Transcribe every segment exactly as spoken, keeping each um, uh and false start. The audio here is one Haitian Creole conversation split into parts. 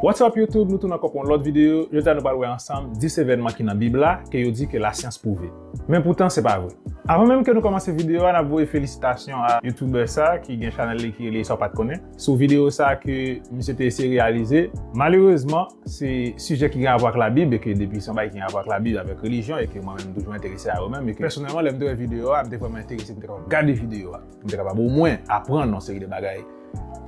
What's up YouTube, nou tounen ankò pou yon lòt videyo. Jodi a nou pral wè ansanm dis evènman ki nan Bib la ke yo di ke lasyans pwouve. Men poutan se pa vre. Avan menm ke nou kòmanse videyo a, n ap voye felisitasyon a YouTuber sa ki gen chanèl li ki rele Sa w pa t konnen. Sou videyo sa ke misye te eseye reyalize, malerezman, se sijè ki gen rapò ak Labib e ke depi se yon bagay ki gen rapò ak Labib, avèk relijyon e ke mwen menm m toujou enterese a yo menm e ke pèsonèlman lè m te wè videyo a, m te vrèman enterese pou m te kapab gade videyo a, pou m te kapab omwen aprann yon seri de bagay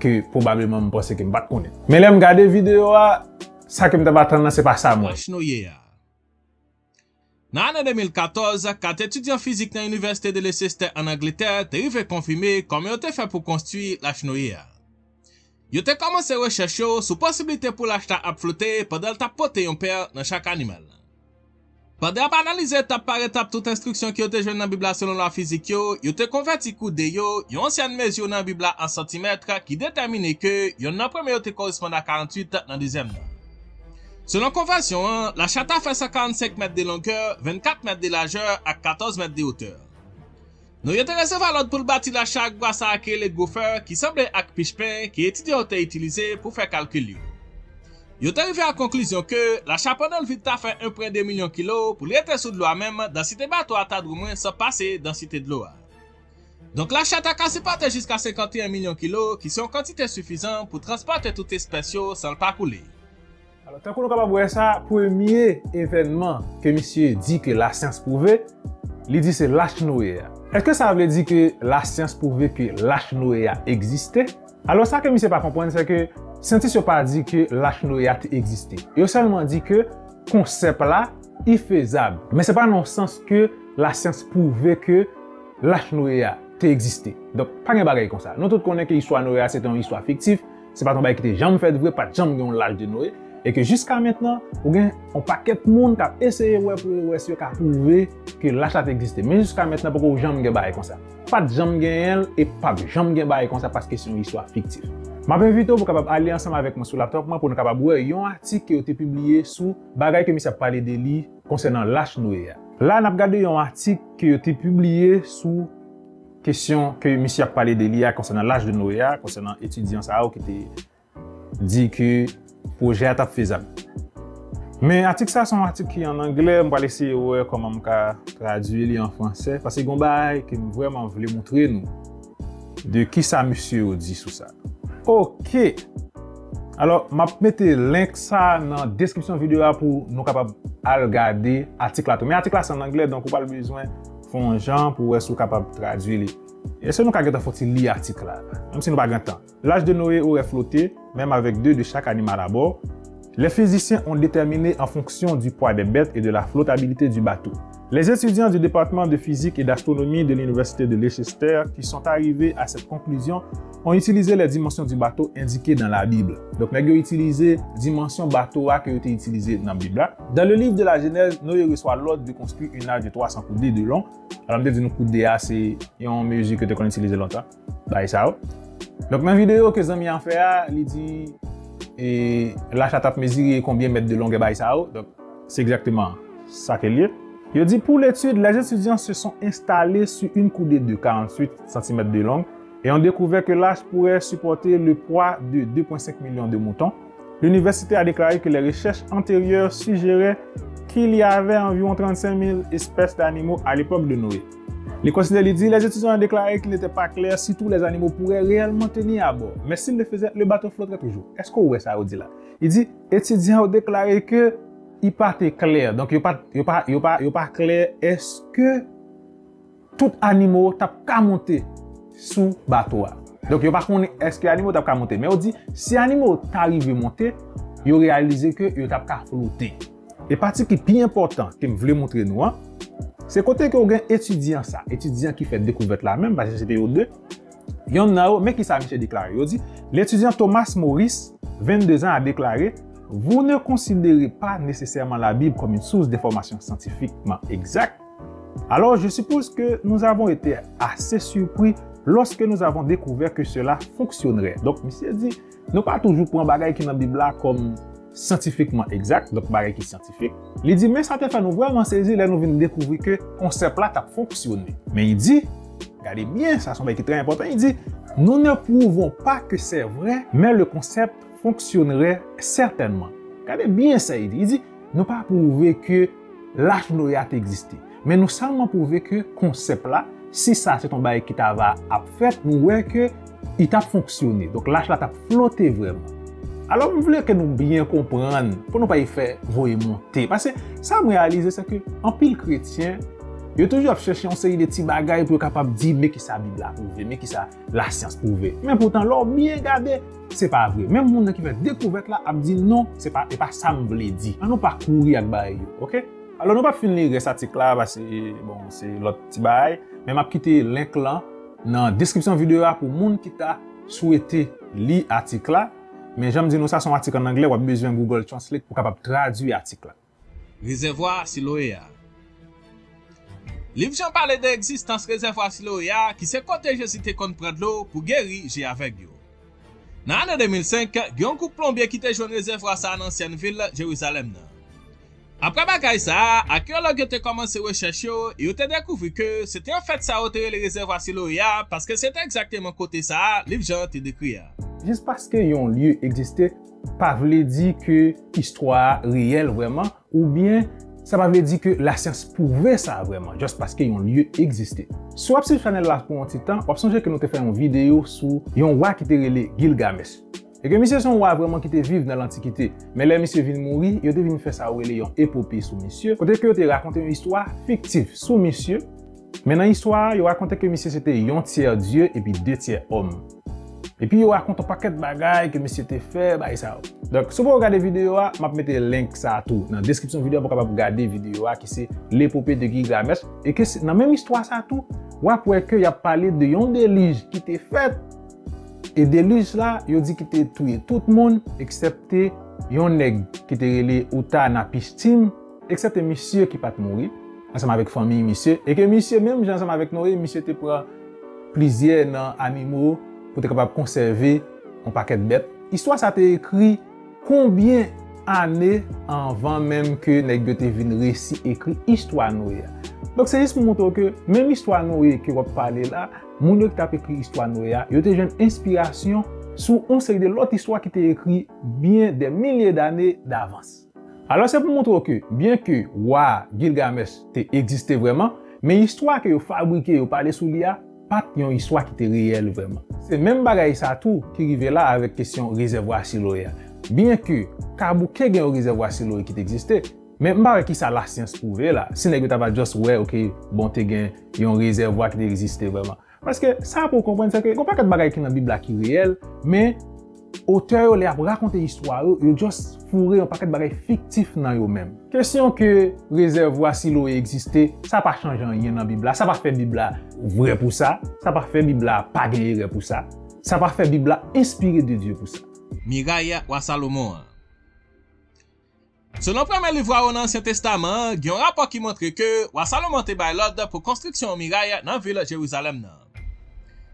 ke pwobableman m panse ke m pa t konnen. Men lè m gade videyo a, sa ke m t ap atann nan se pa sa mwen. Lach Noye a. Nan ane de mil katòz, kat etidyan fizik nan Inivèsite de Leicester ann Angletè te rive konfime kòman yo te fè pou konstwi Lach Noye a. Yo te kòmanse rechèch yo sou posiblite pou lach la ap flote pandan l t ap pote yon pè nan chak animal. Pandan y ap analize etap pa etap tout enstriksyon ke yo te jwenn nan Bib la selon lwa fizik yo, yo te konvèti koude yo, yon ansyen mezi nan Bib la an santimèt, ki detèmine ke yonn nan premye yo te koresponn a karanntuit nan dezyèm nan. Selon konvèsyon an, lach la ta fè san karannsenk mèt de longè, vennkat mèt de lajè ak katòz mèt de wotè. Noye te resevwa lòd pou l bati lach la ak bwa sa a ki rele gwo fè, ki sanble ak pichpen, ke etidyan yo te itilize pou fè kalkil yo. Yo te rive a konklizyon ke lach la pandan l vid ta fè en pwen de milyon kilo, pou l rete sou dlo a menm, dansite bato a ta dwe mwen san pase dansite dlo a. Donk lach la ta ka sipòte jiska senkanteyen milyon kilo, ki se yon kantite sifizan pou transpòte tout espès yo san l pa koule. Alò, tankou nou kapab wè sa, premye evènman ke misye di ke lasyans pwouve, li di se Lach Noye a. Èske sa vle di ke lasyans pwouve ke Lach Noye a egziste? Alò, sa ke misye pa konprann, se ke syantis yo pa di ke Lach Noye a te egziste. Yo sèlman di ke konsèp la, i fezab. Men se pa nan sans ke lasyans pwouve ke Lach Noye a te egziste. Donk, pa gen bagay konsa. Nou tout konnen ke istwa Noye a se te yon istwa fiktif, se pa t yon bagay ki te janm fèt vre, pa t janm gen yon Lach de Noye, e ke jiska mentnan, ou gen yon pakèt moun k ap eseye wè pou yo wè si yo ka pwouve ke lach la te egziste. Men jiska mentnan, poko janm gen bagay konsa. Pa t janm genyen l e p ap janm gen bagay konsa paske se yon istwa fiktif. M ap envite w pou w kapab ale ansanm avèk mwen sou laptop mwen pou nou kapab wè yon atik ke yo te pibliye sou bagay ke misye ap pale de li konsènan Lach Noye a. La, n ap gade yon atik ke yo te pibliye sou kesyon ke misye ap pale de li a konsènan Lach de Noye a, konsènan etidyan sa yo ki te di ke pwojè a t ap fezab. Men atik sa se yon atik ki an anglè, m pral eseye wè kòman m ka tradui li an fransè, paske gen yon bagay ke m vrèman vle montre nou de kisa mesye yo di sou sa. Oke! Alò, m ap mete link sa nan deskripsyon videyo a pou nou kapab al gade atik la tou. Men atik la se an anglè, donk ou pral bezwen fè yon jan pou wè si w kapab tradui li. Èske nou ka gentan fè yon ti li atik la, menm si nou pa gen tan? L'âge de Noé aurait flotté, même avec deux de chaque animal à bord. Les physiciens ont déterminé en fonction du poids des bêtes et de la flottabilité du bateau. Les étudiants du département de physique et d'astronomie de l'université de Leicester qui sont arrivés à cette conclusion ont utilisé les dimensions du bateau indiquées dans la Bible. Donk, nèg yo itilize dimansyon bato a ke yo te itilize nan Bib la. Dans le livre de la Genèse, Noé reçoit l'ordre de construire une arche de trois cents coudées de long. Alò, m te di nou koudè a se yon mezi ke te konn itilize lontan. Bagay sa yo. Donk, nan videyo ke zanmi an fè a, li di, e, lach la t ap mezire konbyen mèt de longè bagay sa yo. Donk, se egzakteman sa ke l ye. Yo di, pour l'étude, les étudiants se sont installés sur une coudée de quarante-huit centimètres de long et ont découvert que l'arche pourrait supporter le poids de deux point cinq millions de moutons. L'université a déclaré que les recherches antérieures suggéraient qu'il y avait environ trente-cinq mille espèces d'animaux à l'époque de Noé. Li kontinye, li di, les étudiants ont déclaré qu'il n'était pas clair si tous les animaux pourraient réellement tenir à bord. Mais s'ils le faisaient, le bateau flotterait toujours. Èske w wè sa yo di la? Li di, etidyan yo deklare ke li pa te klè. Donk, yo pa, yo pa, yo pa, yo pa klè èske tout animo t ap ka monte sou bato a. Donk, yo pa konnen èske animo t ap ka monte. Men yo di, si animo ta rive monte, yo reyalize ke yo t ap ka flote. E pati ki pi enpòtan ke m vle montre nou an, se kote ke w gen etidyan sa, etidyan ki fè dekouvèt la menm, paske se te yo de. Yonn nan yo, men kisa misye deklare. Yo di, l'étudiant Thomas Morris, vingt-deux ans, a déclaré, vous ne considérez pas nécessairement la Bible comme une source d'information scientifiquement exacte. Alors, je suppose que nous avons été assez surpris lorsque nous avons découvert que cela fonctionnerait. Donk, misye di, nou pa toujou pran bagay ki nan Bib la kòm syantifikman egzak, donk bagay ki syantifik. Li di, men sa te fè nou vrèman sezi lè nou vin dekouvri ke konsèp la t ap fonksyone. Men li di, gade byen, sa se yon bagay ki trè enpòtan, li di, nous ne prouvons pas que c'est vrai, mais le concept fonctionnerait certainement. Gade byen sa li di. Li di, nou pa pwouve ke lach Noye a te egziste. Men nou sèlman pwouve ke konsèp la, si sa se t on bagay ki t ava ap fèt, nou wè ke li t ap fonksyone. Donk, lach la t ap flote vrèman. Alò, m vle ke nou byen konprann, pou nou pa fè voye monte. Paske sa m reyalize, se ke anpil kretyen, yo toujou ap chèche yon seri de ti bagay pou yo kapab di, men kisa Bib la pwouve, men kisa lasyans pwouve. Men poutan, lè w byen gade, se pa vre. Menm moun nan ki fè dekouvèt la ap di, non, se pa, e pa sa m vle di. Ann nou pa kouri ak bagay yo, oke? Alò, nou p ap fin li rès atik la, paske, bon, se lòt ti bagay. Men m ap kite link lan nan deskripsyon videyo a pou moun ki ta swete li atik la. Men jan m di nou sa, se yon atik ann anglè, w ap bezwen Google Translate pou kapab tradui atik la. Rezèvwa Siloe a. Liv Jan pale de egzistans rezèvwa Siloe a, ki se kote Jezi te konn pran dlo pou geri je avèg yo. Nan ane de mil senk, gen yon gwoup plonbye ki te jwenn rezèvwa sa a nan ansyen vil Jerizalèm nan. Apre bagay sa a, akeyològ yo te kòmanse rechèch yo e yo te dekouvri ke se te yon fèt sa yo te rele rezèvwa Siloe a, paske se te egzakteman kote sa a liv Jan te dekri a. Jis paske yon lye egziste, pa vle di ke istwa a reyèl vrèman, oubyen sa pa vle di ke lasyans pwouve sa vrèman, jis paske yon lye egziste. Si w ap swiv chanèl la pou yon ti tan, w ap sonje ke nou te fè yon videyo sou yon wa ki te rele Gilgamesh. E ke misye se yon wa vrèman ki te viv nan lantikite. Men lè misye vin mouri, yo te vin fè sa yo rele yon epope sou misye, kote ke yo te rakonte yon istwa fiktif sou misye. Men nan istwa a, yo rakonte ke misye se te yon tyè dye epi de tyè òm. Epi yo rakonte yon pakèt bagay ke misye te fè, bagay sa yo. Donk, si w poko gade videyo a, m ap mete link sa a tou nan deskripsyon videyo a pou w kapab gade videyo a ki se L'épopée de Gilgamesh. E ke se, nan menm istwa sa a tou, w ap wè ke y ap pale de yon delij ki te fèt. E delij la, yo di ki te touye tout moun, eksepte yon nèg ki te rele Utanapishtim, eksepte misye ki pa t mouri, ansanm avèk fanmi misye, e ke misye, menm jan ansanm avèk Noye, misye te pran plizyè nan animo pou te kapab konsève yon pakèt bèt. Istwa sa te ekri konbyen ane anvan menm ke nèg yo te vin resi ekri istwa Noye a. Donk, se jis pou montre w ke menm istwa Noye ke w ap pale la, moun yo ki t ap ekri istwa Noye a, yo te jwenn enspirasyon sou yon seri de lòt istwa ki te ekri byen dè milye dane davans. Alò, se pou montre w ke, byen ke wa Gilgamesh te egziste vrèman, men istwa ke yo fabrike, yo pale sou li a, pa t yon istwa ki te reyèl vrèman. Se menm bagay sa tou ki rive la avèk kesyon rezèvwa Siloe a. Byen ke ka bouke gen yon rezèvwa Siloe ki te egziste, men m pa wè kisa lasyans pwouve la. Si nèg yo ta va just wè, oke, bon, te gen yon rezèvwa ki te egziste vrèman. Paske sa pou w konprann, se ke gen yon pakèt bagay ki nan Bib la ki reyèl, men otè yo, lè y ap rakonte istwa yo, yo just foure yon pakèt bagay fiktif nan yo menm. Kesyon ke rezèvwa Siloe egziste, sa pa chanje anyen nan Bib la, sa pa fè Bib la vrè pou sa, sa pa fè Bib la pa gen erè pou sa, sa pa fè Bib la enspire de Dye pou sa. Miray Wa Salomon an. Selon premye liv Wa yo nan Ansyen Testaman an, gen yon rapò ki montre ke Wa Salomon te bay lòd pou konstriksyon yon miray nan vil Jerizalèm nan.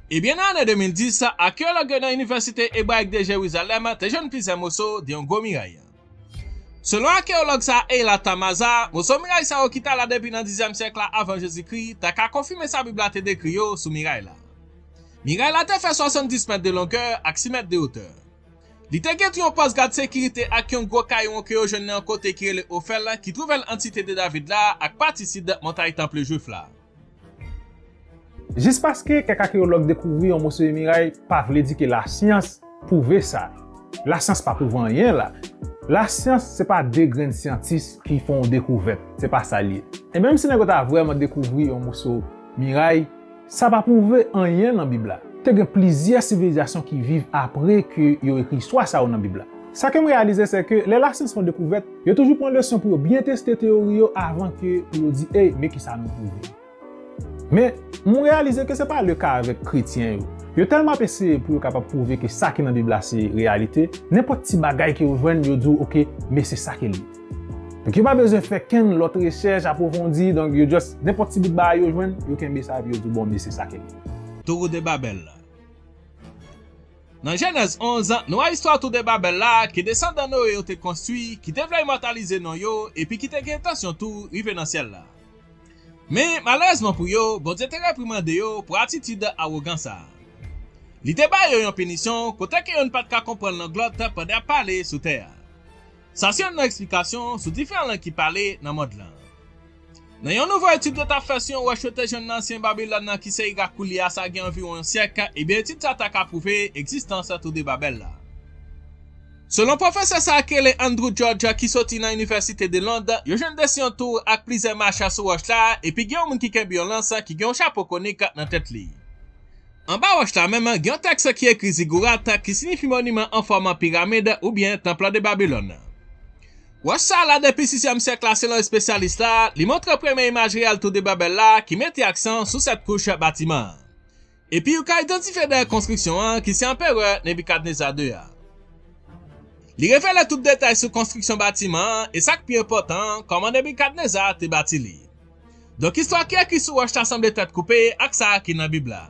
Ebyen, nan ane de mil dis, akeyològ yo nan Inivèsite Ebrayik de Jerizalèm te jwenn plizyè moso de yon gwo miray. Selon akeyològ sa a, Eilat Tamaza, moso miray sa yo ki ta la depi nan dizyèm syèk la avan Jezikri ta ka konfime sa Bib la te dekri yo sou miray la. Miray la te fè swasanndis mèt de longè ak sis mèt de wotè. Li te gen tou yon pòs gad sekirite ak yon gwo kay won ke yo jwenn nan yon kote ki rele Ofèl, ki twouve l an Site de David la ak pati sid montay tanp jwif la. Jis paske kèk akeyològ dekouvri yon moso de miray pa vle di ke lasyans pwouve sa. Lasyans pa pwouve anyen la. Lasyans se pa de grenn syantis ki fè yon dekouvèt. Se pa sa l ye. E menm si nèg yo ta vrèman dekouvri yon moso miray, sa pa pwouve anyen nan Bib la. Te gen plizyè sivilizasyon ki viv apre ke yo ekri istwa sa yo nan Bib la. Sa ke m reyalize, se ke lè lasyans fè yon dekouvèt, yo toujou pran leson pou yo byen teste teyori yo avan ke pou yo di, ey, men kisa nou pwouve. Men, m reyalize ke se pa le ka avèk kretyen yo. Yo tèlman ap eseye pou yo kapab pwouve ke sa ki nan Bib la se reyalite, nenpòt ti bagay ke yo jwenn, yo di w, oke, men se sa ke l ye. Donk, yo pa bezwen fè kenn lòt rechèch apwofondi, donk, yo just, nenpòt ti bout bagay yo jwenn, yo kenbe sa, epi yo di w, bon, men se sa ke l ye. Tour de Babèl. Nan Jenèz onz, nou wè istwa Tour de Babèl la, ke desandan Noye yo te konstwi, ki te vle imòtalize non yo, epi ki te gen entansyon tou rive nan syèl la. Men, malerezman pou yo, Bondye te reprimande yo pou atitid awogan sa a. Li te ba yo yon pinisyon kote ke yo n pa t ka konprann lang lòt pandan y ap pale sou tè a. Sa se youn nan eksplikasyon sou diferan lang ki pale nan mond lan. Nan yon nouvo etid yo t ap fè sou yon wòch yo te jwenn nan ansyen Babilòn nan ki se Irak koulye a, sa gen anviwon yon syèk, ebyen etid sa ta ka pwouve egzistans Tou de Babèl la. Selon pwofesè sa a ki rele Andrew George ki soti nan Inivèsite de Lond, yo jwenn desen yon tou ak plizyè mach sou wòch la, epi gen yon moun ki kenbe yon lans ki gen yon chapo konik nan tèt li. Anba wòch la menm, gen yon tèks ki ekri zigurat, ki siyifi moniman an fòm piramid oubyen Tanp de Babilòn. Wòch sa a la depi sizyèm syèk la, selon espesyalis la, li montre premye imaj reyèl Tou de Babèl la ki mete aksan sou sèt kouch batiman an. Epi ou ka idantifye dèyè konstriksyon an ki se Anperè Nebikadneza de a. Li revele tout detay sou konstriksyon batiman an e sa k pi enpòtan an, kòman Nebikadneza te bati li. Donk istwa ki ekri sou wòch la sanble tèt koupe ak sa ki nan Bib la.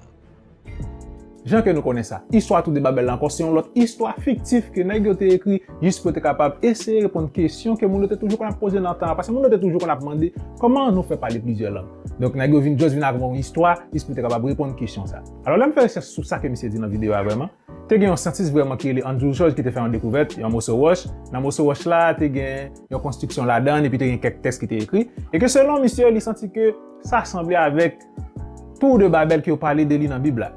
Jan ke nou konnen sa, istwa Tou de Babèl la ankò se yon lòt istwa fiktif ke nèg yo te ekri jis pou yo te kapab eseye reponn kesyon ke moun yo te toujou konn ap poze nan tan an, paske moun yo te toujou konn ap mande kòman nou fè pale plizyè lang. Donk nèg yo vin just vin ak yon istwa jis pou yo te kapab reponn kesyon sa. Alò lè m fè rechèch sou sa ke misye di nan videyo a vrèman, te gen yon syantis vrèman ki rele Andrew George ki te fè yon dekouvèt, yon moso wòch. Nan moso wòch la, te gen yon konstriksyon ladan l, epi te gen kèk tèks ki te ekri. E ke selon misye, li santi ke sa sanble avèk Tou de Babèl ke yo pale de li nan Bib la.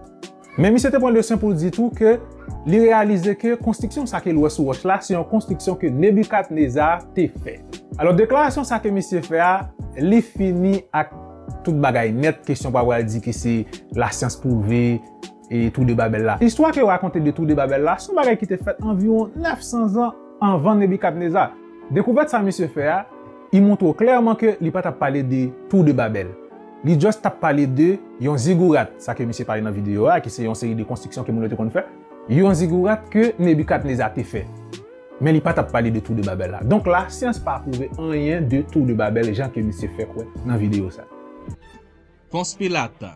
Men misye te pran le swen pou l di tou ke li reyalize ke konstriksyon sa ke l wè sou wòch la, se yon konstriksyon ke Nebikadneza te fè. Alò, deklarasyon sa ke misye fè a, li fini ak tout bagay nèt, kesyon pa pral di ke se lasyans pwouve e Tou de Babèl la. Istwa ke yo rakonte de Tou de Babèl la, se yon bagay ki te fèt anviwon nèf san zan anvan Nebikadneza. Dekouvèt sa misye fè a, li montre w klèman ke li pa t ap pale de Tou de Babèl. Li just t ap pale de yon zigurat, sa ke misye pale nan videyo a, ki se yon seri de konstriksyon ke moun yo te konn fè. Yon zigurat ke Nebikadneza te fè. Men li pa t ap pale de Tou de Babèl la. Donk, lasyans pa pwouve anyen de Tou de Babèl jan ke misye fè kwè nan videyo sa. Pons Pilat.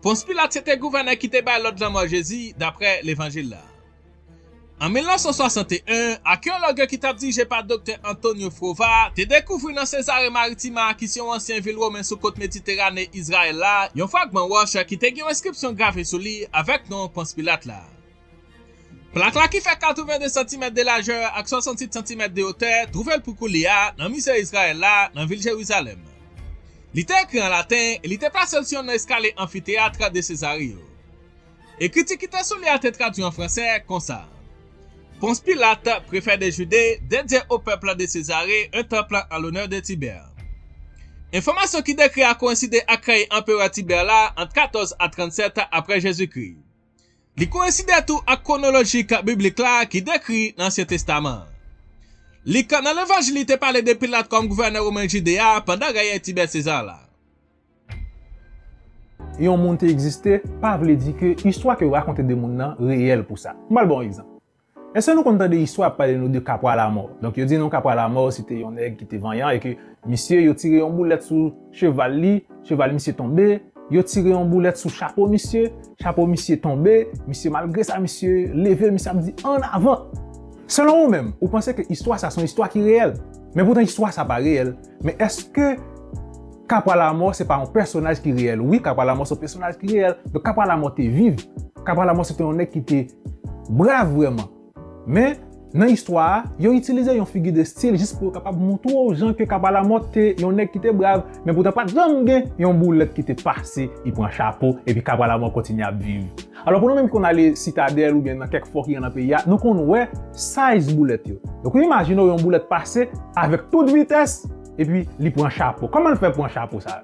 Pons Pilat se te gouvènè ki te bay lòd lanmò Jezi, daprè Levanjil la. An mil nèf san swasant e en, akeyològ yo ki t ap dirije pa Doktè Antonio Frova te dekouvri nan Cesarea Maritima, ki se yon ansyen vil women sou kot Mediterane Izrayèl la, yon fragman wòch ki te gen yon enskripsyon grave sou li avèk non Pons Pilat la. Plak la ki fè katreven de santimèt de lajè ak swasannsis santimèt de wotè twouve l pou koulye a nan mize Izrayèl la nan vil Jerizalèm. Li te ekri an laten e li te plase l sou youn nan eskalye anfiteyat de Sezare yo. Ekriti ki te sou li a te tradui an franse konsa: Pons Pilat, préfet de Judée, dédiait au peuple de Césarée un temple en l'honneur de Tibère. Enfòmasyon ki dekri a koyenside ak kreye Anperè Tibè la ant katòz a trannsèt apre Jezikri. Li koyenside tou ak kwonolojik biblik la ki dekri nan Ansyen Testaman an. Lik nan Levanjil li te pale de Pilat kòm gouvènè women Jide a pandan rèy Tibè Seza la. Yon moun te egziste pa vle di ke istwa ke yo rakonte de moun nan reyèl pou sa. M pral ba w yon egzanp. Èske nou konn tande istwa ap pale nou de Kapwa Lamò? Donk yo di nou Kapwa Lamò se te yon nèg ki te vanyan e ke misye yo tire yon boulèt sou cheval li, cheval misye tonbe, yo tire yon boulèt sou chapo misye, chapo misye tonbe, misye malgre sa misye leve, misye ap di ann avan. Selon ou menm, ou panse ke istwa sa se yon istwa ki reyèl? Men poutan istwa sa pa reyèl. Men èske Kapwa Lamò se pa yon pèsonaj ki reyèl? Wi, Kapwa Lamò se yon pèsonaj ki reyèl. Donk Kapwa Lamò te viv. Kapwa Lamò se te yon nèg ki te brav vrèman. Men nan istwa a, yo itilize yon figi de stil jis pou yo kapab montre w jan ke Kapwa Lamò te yon nèg ki te brav, men poutan pa t janm gen yon boulèt ki te pase, li pran chapo, epi Kapwa Lamò kontinye ap viv. Alò pou nou menm ki konn ale Sitadèl oubyen nan kèk fò ki gen nan peyi a, nou konn wè size boulèt yo. Donk ou imajine w yon boulèt pase avèk tout vitès, epi li pran chapo. Kòman l fè pran chapo sa?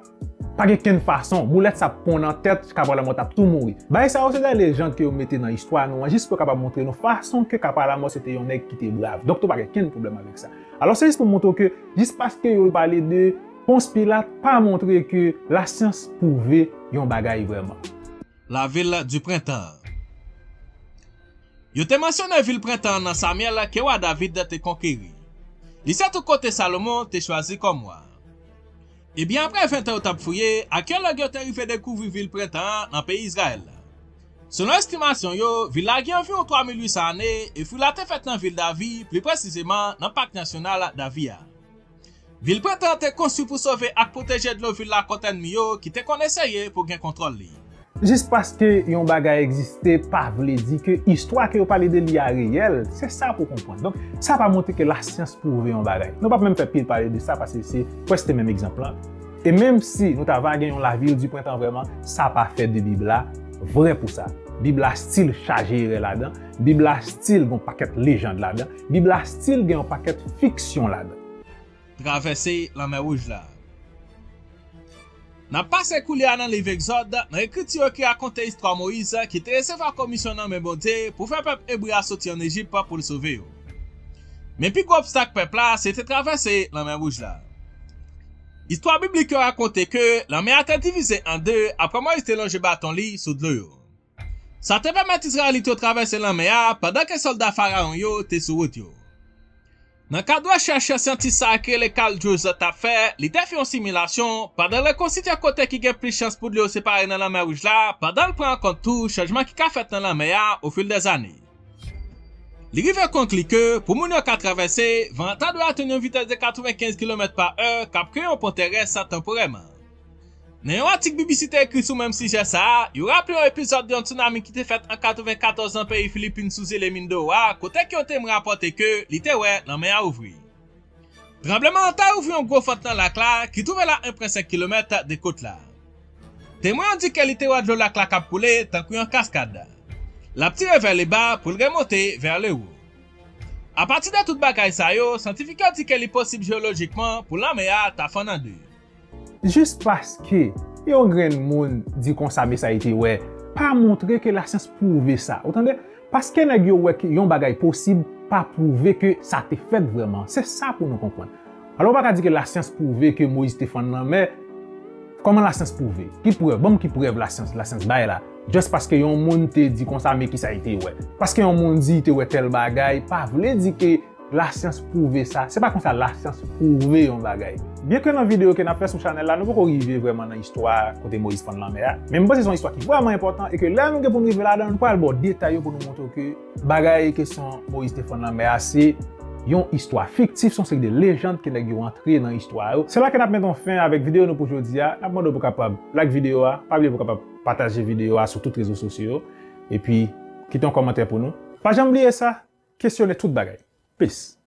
Pa gen kenn fason, boulèt sa ap pran nan tèt, Kapwa Lamò t ap tou mouri. Bagay sa yo se de lejand ke yo mete nan istwa nou an jis pou yo kapab montre nou fason ke Kapwa Lamò se te yon nèg ki te brav. Donk tou pa gen kenn pwoblèm avèk sa. Alò se jis pou montre w ke jis paske yo pale de Pons Pilat pa montre ke lasyans pwouve yon bagay vrèman. La ville du printemps. Yo te mansyone vil Prentan an nan Samyèl ke wa David te konkeri. Li se tou kote Salomon te chwazi kòm wa. Ebyen, apre ven tan yo t ap fouye, akeyològ yo te rive dekouvri vil Prentan an nan peyi Izrayèl la. Selon estimasyon yo, vil la gen anviwon twa mil uit san ane, e fouy la te fèt nan vil Davi, pli presizeman nan Pak Nasyonal Davi a. Vil Prentan an te konstwi pou sove ak pwoteje dlo vil la kont ènmi yo ki te konn eseye pou gen kontwòl li. Jis paske yon bagay egziste pa vle di ke istwa ke yo pale de li a reyèl. Se sa pou konprann. Donk, sa pa montre ke lasyans pwouve yon bagay. Nou p ap menm fè pil pale de sa paske se prèske menm egzanp lan. E menm si nou ta va gen yon lavil di prentan vrèman, sa pa fè de Bib la vrè pou sa. Bib la still chaje erè ladan. Bib la still gen yon pakèt lejand ladan. Bib la still gen yon pakèt fiksyon ladan. Travèse Lanmè Wouj la. N ap pase koulye a nan liv Egzòd, nan ekriti yo ki rakonte istwa Moyiz ki te resevwa komisyon nan men Bondye pou fè pèp ebre a soti ann Ejip pou l sove yo. Men pi gwo obstak pèp la se te travèse Lanmè Wouj la. Istwa biblik yo rakonte ke lanmè a te divize an de apre Moyiz te lonje baton li sou dlo yo. Sa te pèmèt Izrayelit yo travèse lanmè a pandan ke sòlda Farawon yo te sou wout yo. Nan kad rechèch syantis sa a ki rele Carl Drews t ap fè, li te fè yon similasyon pandan l rekonstitye kote ki gen plis chans pou dlo yo separe nan Lanmè Wouj la, pandan l pran an kont tou chanjman ki ka fèt nan lanmè a ofil dèzane. Li rive konkli ke pou moun yo ka travèse, van an ta dwe atenn yon vitès de katrevenkenz kilomèt pa è k ap kreye yon pon terès tanporèman. Nan yon atik B B C te ekri sou menm sijè sa a, yo raple yon epizòd de yon tsunami ki te fèt an katrevenkatòz nan peyi Filipin sou zile Mindoro a, kote ke yon temwen rapòte ke li te wè lanmè a ouvri. Tranbleman an ta ouvri yon gwo fant nan lak la ki twouve l a en pwen senk kilomèt de kot la. Temwen an di ke li te wè dlo lak la k ap koule tankou yon kaskad. L ap tire vè leba pou l remonte vè lewo. Apati de tout bagay sa yo, syantifik yo di ke li posib jeyolojikman pou lanmè a ta fann an de. Jis paske yon grenn moun di konsa men sa li te wè, pa montre ke lasyans pwouve sa. Ou tande? Paske nèg yo wè ke yon bagay posib, pa pwouve ke sa te fèt vrèman. Se sa pou nou konprann. Alò, ou pa ka di ke lasyans pwouve ke Moyiz te fann lanmè. Kòman lasyans pwouve? Ki prèv? Ban m ki prèv lasyans, lasyans bay la. Just paske yon moun te di konsa men kisa li te wè. Paske yon moun di li te wè tèl bagay, pa vle di ke lasyans pwouve sa. Se pa konsa lasyans pwouve yon bagay. Byenke nan videyo ke n ap fè sou chanèl la, nou poko rive vrèman nan istwa kote Moyiz fann lanmè a, men m panse se yon istwa ki vrèman enpòtan e ke lè nou gen pou n rive ladan, nou pral ba w detay yo pou nou montre w ke bagay kesyon Moyiz te fann lanmè a se yon istwa fiktif, se yon seri de lejand ke nèg yo antre nan istwa yo. Se la ke n ap mete yon fen avèk videyo nou pou jodi a. N ap mande w pou w kapab like videyo a, pa bliye pou w kapab pataje videyo a sou tout rezo sosyo yo, epi kite yon kòmantè pou nou. Pa janm bliye sa, kesyone tout bagay. Peace.